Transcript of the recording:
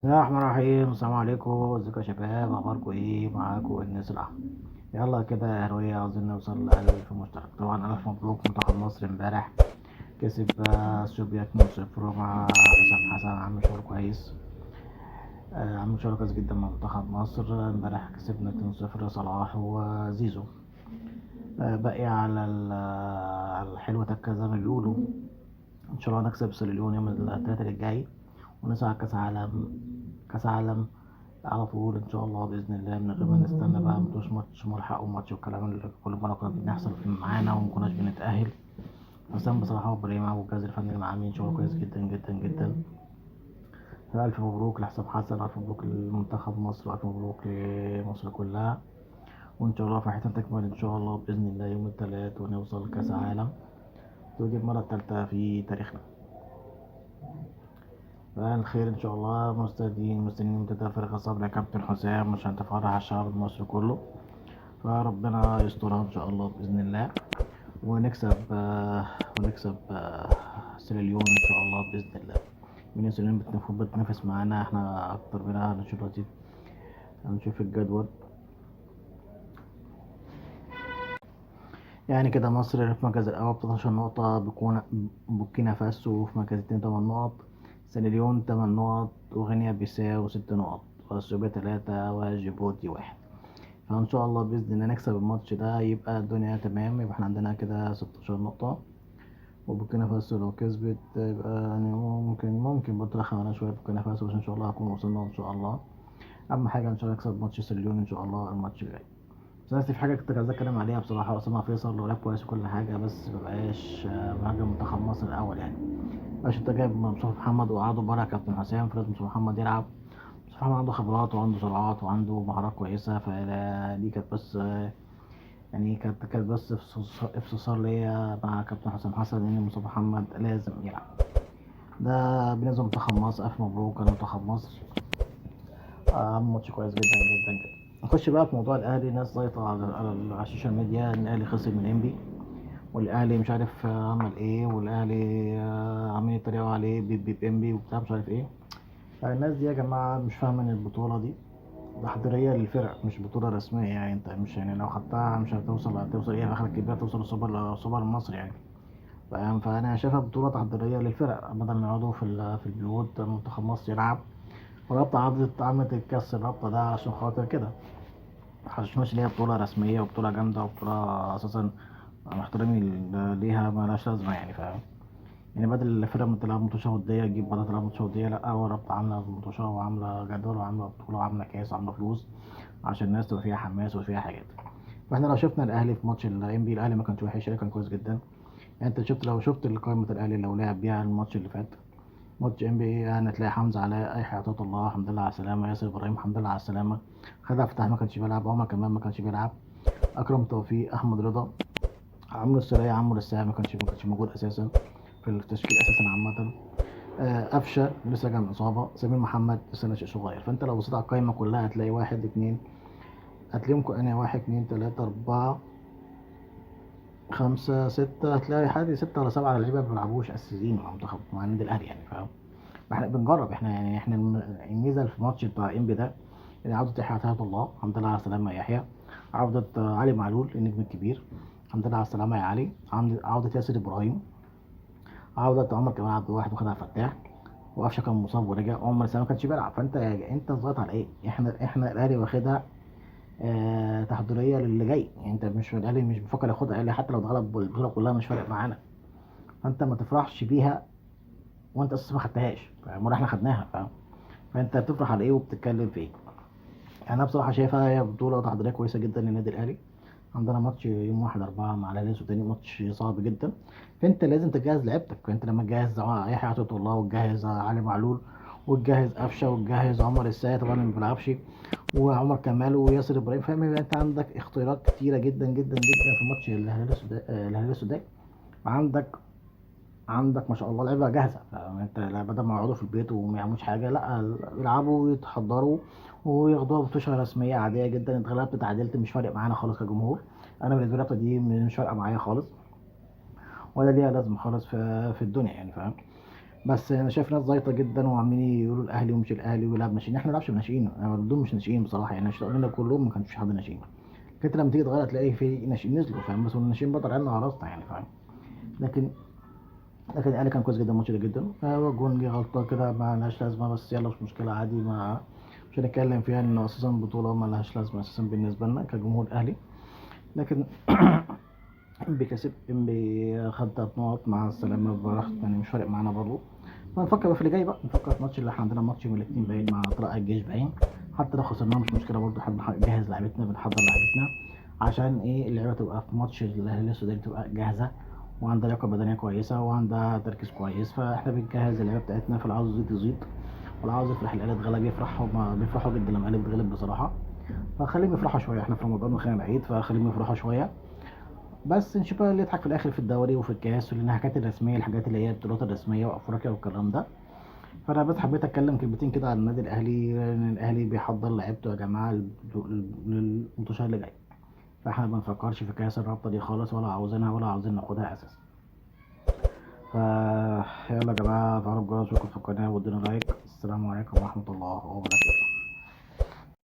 بسم الله الرحمن الرحيم. السلام عليكم، ازيكم يا شباب؟ اخباركم ايه؟ معاكم الناس الاحمر. يلا كده يا هروية، عاوزين نوصل ل1000 مشترك. طبعا الف مبروك منتخب مصر، امبارح كسب اثيوبيا 2-0 مع حسام حسن، عامل شغل كويس، عامل شغل كويس جدا مع منتخب مصر. امبارح كسبنا 2-0 صلاح وزيزو. باقي على الحلوة تكة زي ما بيقولوا. ان شاء الله نكسب سيراليون يوم الثلاثاء الجاي ونصعد كاس عالم، كاس عالم على طول ان شاء الله باذن الله، من غير ما نستنى بقى ماتش ملحق وماتش والكلام اللي كل مرة كنا بنحصل معانا وما كناش بنتاهل. حسام بصراحة وبريمه والجهاز الفني اللي معاه عاملين شغل كويس جدا جدا جدا. فالف مبروك لحسام حسن، الف مبروك لمنتخب مصر، والف مبروك لمصر كلها، وان شاء الله فرحتنا تكمل ان شاء الله باذن الله يوم الثلاث ونوصل كاس عالم، ودي المرة الثالثة في تاريخنا. فالخير ان شاء الله. مستنيين منتدى فريق الصبر يا كابتن حسام عشان تفرح الشعب المصري كله، فربنا يسترها ان شاء الله باذن الله، ونكسب سيراليون ان شاء الله باذن الله. من سيراليون بتنافس معانا احنا اكتر منها. هنشوف دلوقتي، هنشوف الجدول. كده مصر في المركز الاول بتلتاشر نقطة، بوركينا فاسو في مركز اتنين تمن نقط، سيراليون 8 نقط، وغينيا بيساو 6 نقط، واثيوبيا 3، وجيبوتي 1. فان شاء الله باذن الله نكسب الماتش ده يبقى الدنيا تمام، يبقى احنا عندنا كده 16 نقطة. وبوركينا فاسو لو كسبت يبقى ممكن برضه تدخل معانا شوية بوركينا فاسو، بس ان شاء الله هكون وصلنا ان شاء الله. اهم حاجة ان شاء الله نكسب ماتش سيراليون ان شاء الله الماتش الجاي. بس انا في حاجة كنت عايز اتكلم عليها بصراحة، اسامة فيصل لو لعب كويس وكل حاجة، بس مبقاش مهاجم منتخب مصر الاول. مبقاش انت جايب مصطفى محمد وقعده بره يا كابتن حسام، فلازم مصطفى محمد يلعب. مصطفى محمد عنده خبرات وعنده سرعات وعنده مهارات كويسة، فدي كانت بس يعني كانت بس افصال ليا مع كابتن حسام حسن ان مصطفى محمد لازم يلعب. ده بالنسبة لمنتخب مصر، ألف مبروك على منتخب مصر، ماتش كويس جدا جدا جدا. نخش بقى في موضوع الأهلي. ناس زيطة على السوشيال ميديا إن الأهلي خسر من إنبي، والأهلي مش عارف عمل إيه، والأهلي عاملين يتريقوا عليه بيب بيب إنبي وبتاع مش عارف إيه. فالناس دي يا جماعة مش فاهمة إن البطولة دي تحضيرية للفرق، مش بطولة رسمية. أنت مش لو خدتها مش هتوصل إيه في آخر الكبيرة، توصل السوبر المصري يعني. فاهم؟ فأنا شايفها بطولة تحضيرية للفرق، بدل ما يقعدوا في البيوت منتخب مصر يلعب. والرابطة عملت الكاس الرابطة ده عشان خاطر كده، عشان مش ليها بطولة رسمية وبطولة جامدة وبطولة أساسا مع احترامي ليها مالهاش لازمة يعني. فاهم؟ بدل الفرق ما تلعب ماتشات ودية تجيب بدل تلعب ماتشات ودية، لأ هو الرابطة عاملة ماتشات وعاملة جدول وعاملة بطولة وعاملة كاس وعاملة فلوس عشان الناس تبقى فيها حماس وفيها حاجات. فاحنا لو شفنا الأهلي في ماتش الإنبي، الأهلي ما كانش وحش، الأهلي كان كويس جدا. انت لو شفت قائمة الأهلي لو لعب بيها الماتش اللي فات ماتش إنبي، هتلاقي حمزة علاء، يحيى عطية الله الحمد لله على السلامة، ياسر إبراهيم الحمد لله على السلامة، خالد فتحي ما كانش بيلعب، عمر كمال ما كانش بيلعب، أكرم توفيق، أحمد رضا، عمرو السولية، عمرو الساعي ما كانش موجود أساسا في التشكيل أساسا عامة، قفشة لسه جاي من إصابة، سمير محمد لسه ناشئ صغير. فأنت لو بصيت على القايمة كلها هتلاقي واحد اتنين، هتلاقيهم أنا 1 2 3 4 5 6، هتلاقي حوالي 6 ولا 7 لعيبة ما بيلعبوش أساسيين مع منتخب مع النادي الأهلي يعني. فاهم؟ احنا بنجرب، احنا يعني احنا الميزة في الماتش بتاع إنبي ده إن عودة يحيى عطية الله الحمد لله على السلامة يا يحيى، عودة علي معلول النجم الكبير الحمد لله على السلامة يا علي، عودة ياسر إبراهيم، عودة عمر كمال عبد الواحد وخدع فتاح، وقفشة كان مصاب ورجع، عمر سلامة ما كانش بيلعب. فأنت ضغط على إيه؟ احنا الأهلي واخدها، تحضيرية للي جاي، انت مش الأهلي مش بيفكر ياخدها، الأهلي حتى لو اتغلب البطولة كلها مش فارق معانا. فأنت ما تفرحش بيها وأنت أساسا ما خدتهاش، فاهم؟ ولا احنا خدناها، فاهم؟ فأنت بتفرح على إيه وبتتكلم في إيه؟ أنا بصراحة شايفها هي بطولة تحضيرية كويسة جدا للنادي الأهلي. عندنا ماتش يوم 1/4 مع الهلال السوداني، ماتش صعب جدا، فأنت لازم تجهز لعيبتك. فأنت لما تجهز يحيى عطية الله وتجهز علي معلول وتجهز قفشة وتجهز عمر الساعي طبعا ما بيلعبش، وعمر كمال وياسر إبراهيم، فاهم؟ يبقى أنت عندك اختيارات كتيرة جدا جدا جدا في ماتش الهلال السوداني. عندك ما شاء الله لعيبة جاهزة، فأنت لا بدل ما يقعدوا في البيت وما يعملوش حاجة، لا يلعبوا ويتحضروا وياخدوها بطوشة رسمية عادية جدا. اتغلبت اتعادلت مش فارق معانا خالص كجمهور، أنا بالنسبة لي الرابطة دي مش فارقة معايا خالص ولا ليها لازمة خالص في الدنيا يعني. فاهم؟ بس انا شايف ناس زيطه جدا وعمالين يقولوا الاهلي ومش الاهلي ويلعب ناشئين. احنا ما بنلعبش بناشئين، دول مش ناشئين بصراحة، يعني مش قلنا كلهم ما كانش في حد ناشئين. كنت لما تيجي تغير تلاقي في ناشئين نزلوا، فاهم؟ بس الناشئين برضه عنا على راسنا يعني، فاهم؟ لكن الاهلي كان كويس جدا الماتش ده جدا. هو الجون جه غلطه كده ما لهاش لازمه، بس يلا مش مشكلة عادي، ما مش هنتكلم فيها انه اساسا بطوله ما لهاش لازمه اساسا بالنسبة لنا كجمهور اهلي. لكن انبي كسب، انبي خد 3 نقط مع السلامة براحته يعني، مش فارق معانا برضه. فنفكر بقى في اللي جاي بقى، نفكر في الماتش اللي احنا عندنا ماتش يوم الاثنين باين مع طلائع الجيش باين، حتى لو خسرناه مش مشكلة برضه، احنا بنجهز لعيبتنا، بنحضر لعيبتنا عشان ايه؟ اللعيبة تبقى في ماتش الهلال السوداني تبقى جاهزة وعندها لياقه بدنية كويسة وعندها تركيز كويس. فاحنا بنجهز اللعيبة بتاعتنا، في العاوز يزيد يزيد، والعاوز يفرح الاهلي اتغلب يفرح، هما بيفرحوا جدا لما الاهلي بيتغلب بصراحة، فخليهم يفرحوا شوية، احنا في رمضان وخلينا العيد، فخليهم يفرحوا شوية. بس نشوف بقى اللي يضحك في الاخر في الدوري وفي الكاس والحاجات الرسمية، الحاجات اللي هي البطولات الرسمية وافريقيا والكلام ده. فانا بس حبيت اتكلم كلمتين كده عن النادي الاهلي، لان الاهلي بيحضر لعيبته يا جماعة للماتشات اللي جاية، فاحنا ما بنفكرش في كاس الرابطة دي خالص، ولا عاوزينها ولا عاوزين ناخدها اساسا. فا يلا يا جماعة، تعالوا الجرس وشوفوا في القناة وادونا لايك. السلام عليكم ورحمة الله وبركاته.